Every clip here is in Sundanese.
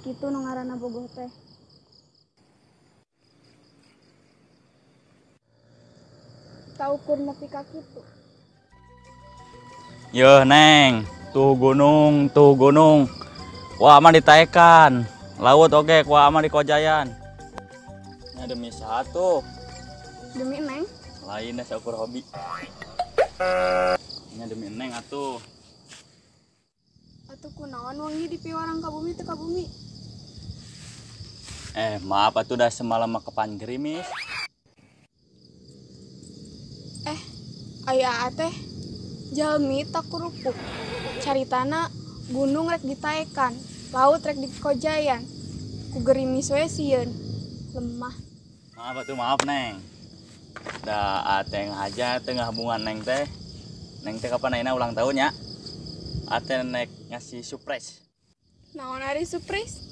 Kitu nu ngaranna bogoh teh. Taukur nepi ka kitu. Yeuh Neng, tuh gunung, tuh gunung. Wah mah ditaekan. Laut oge kuah mah dikojayan. Nya demi satu. Demi Neng? Lainnya seukur hobi. Nya demi Neng atuh. Atuh kunaon wengi dipiwarang ka bumi teu ka bumi? Maaf atuh dah semalam mah kepan gerimis. Aya aa teh jalmi takurupuk. Caritana gunung rek ditaekan, laut rek dikojayan. Ku gerimis we sieun. Lemah. Maaf atuh, maaf Neng. Da aa teh ngahaja teu ngahubungan Neng teh. Neng teh kapan ayeuna ulang tahun nya? Ate nek ngasih surprise. Naon ari surprise?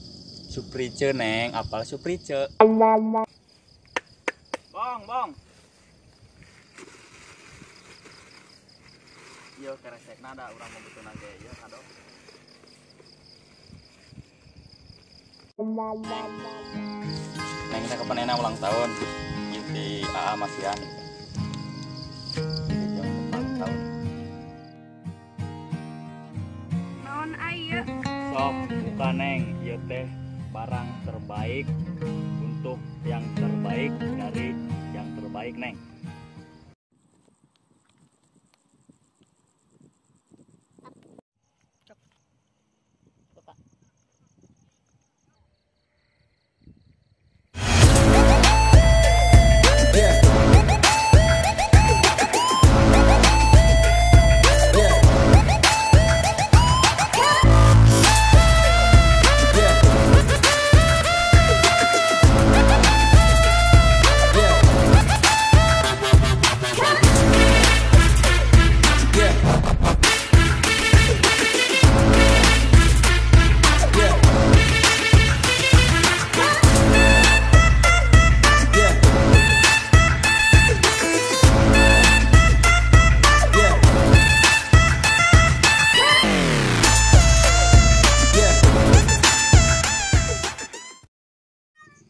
Surprise Neng, apal surprise. Bong, bong. Ieu keresekna da urang mah ge ieu kado. Neng, Neng teh kapan ayeuna ulang tahun? Ieu ti aa masihan. Ulang tahun. Naon aya? Sok buka Neng, ieu teh barang terbaik untuk yang terbaik dari yang terbaik Neng.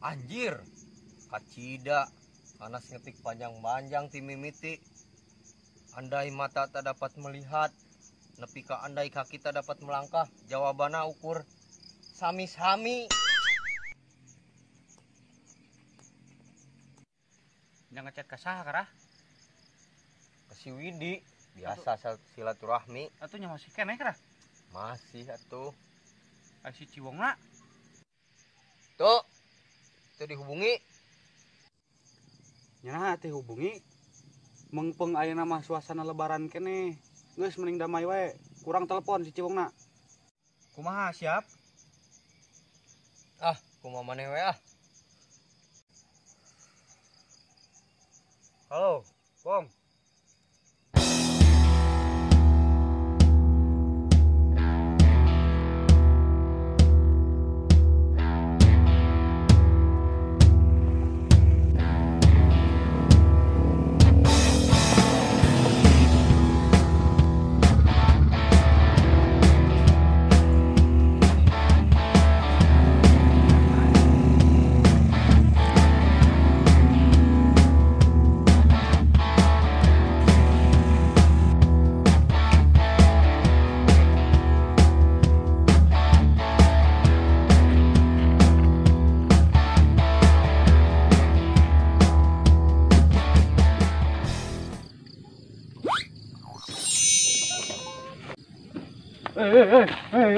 Anjir, kacida, anas ngetik panjang-panjang ti mimiti. Andai mata tak dapat melihat, nepi ka andai kaki tak dapat melangkah, jawabanna ukur sami-sami. Yang ngechat ka saha karah? Ka si Widi, biasa silaturahmi. Atuh nya masih keneh karah? Masih atuh. Ai si Ciwongna? Tuh. Itu dihubungi. Nya teh hubungi. Mengpeng ayeuna mah suasana lebaran keneh. Geus mending damai wae. Kurang telepon si Ciwongna. Kumaha siap? Ah, kumaha maneh we ah. Halo, Bong.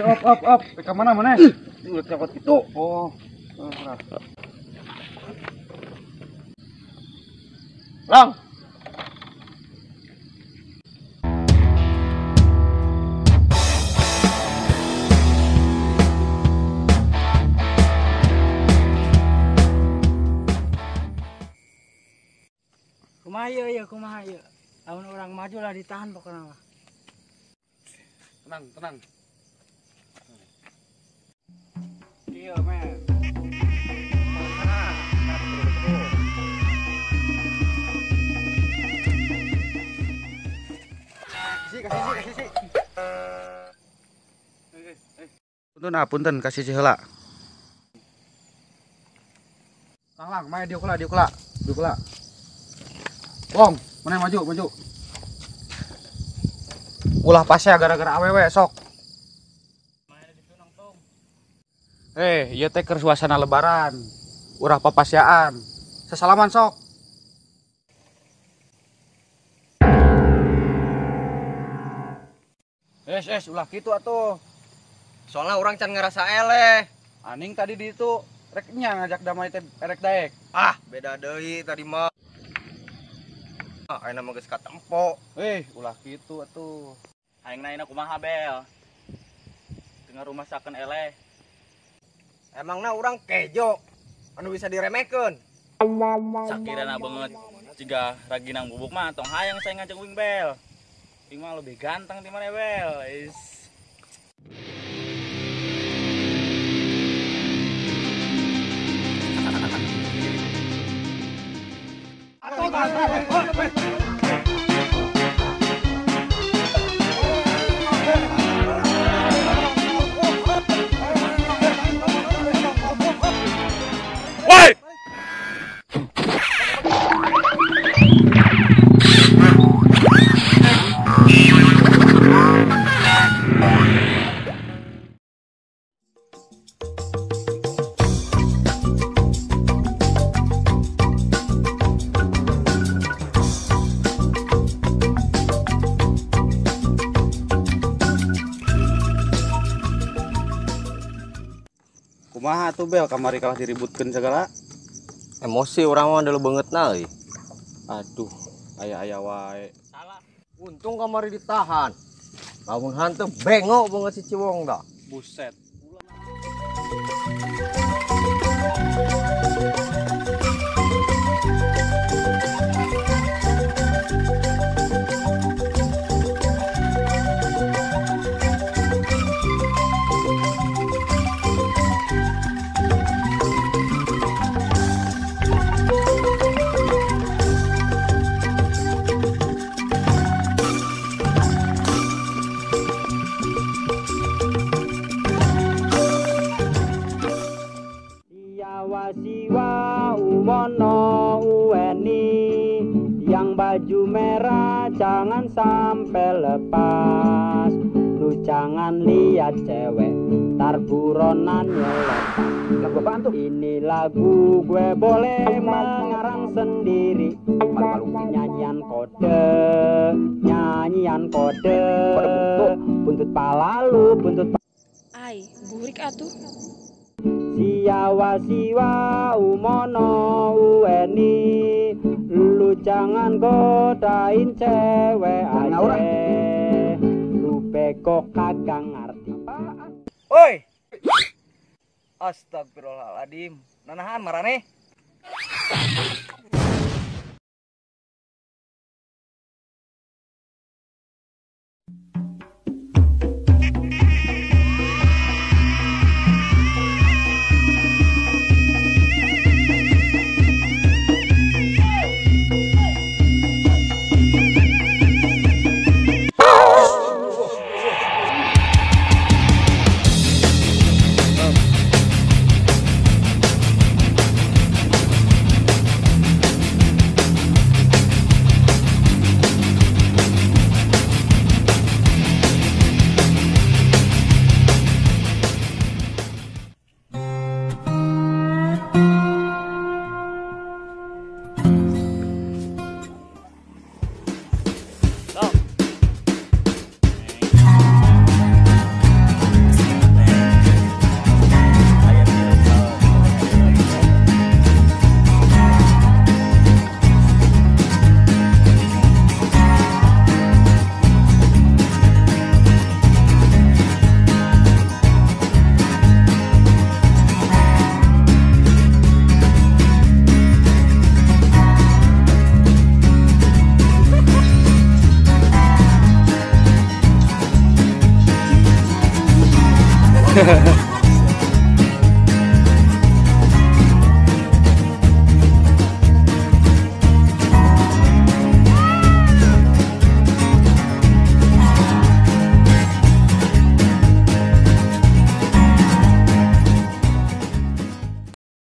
Up, up, up. Ke mana mana? Udah copot gitu. Oh. Lang. Kumaha ieu ieu kumaha ieu. Lamun orang maju lah ditahan pokoknya mah. Tenang, tenang. Iya, men. Kasih, kasih, kasih. Punten, ah, punten, kasih si heula. Lang lang, mae diuk lah, diuk lah. Diuk lah. Wong, mana maju, maju. Ulah pasnya gara-gara awewe sok. Ieu teh keur suasana lebaran. Urah papasiaan. Sesalaman sok. Ulah kitu atuh. Soalnya orang can ngerasa eleh. Aning tadi di itu rek nya ngajak damai teh erek daek. Ah, beda deui tadi mah. Ayeuna mah geus katempo. Ulah kitu atuh. Aing na kumaha Bel. Tengah rumah sakeun eleh. Emangna urang kejo anu bisa diremehkeun. Sakirana banget jiga raginang bubuk mah tong hayang saya ngajak wing Bel. Wing mah lebih ganteng di mana Bel. Is. Woi! Kumaha tuh Bel kamari kalah diributkeun segala. Emosi urang mah dulu banget na euy. Aduh, aya-aya wae. Salah. Untung kamari ditahan. Lamun hantu bengok banget si Ciwong dah. Buset. Siwa uwono uweni, yang baju merah jangan sampai lepas. Lu jangan lihat cewek, tar buronan nyelepas. Lagu apaan tuh? Ini lagu gue boleh mengarang sendiri. Nyanyian kode, nyanyian kode. Buntut pala lu, buntut. Ai, burik atuh. Siawa siwa umono ueni, lu jangan godain cewek aja. Lu bego kagak ngerti. Oi. Astagfirullahaladzim. Nanahan marane. Hahaha.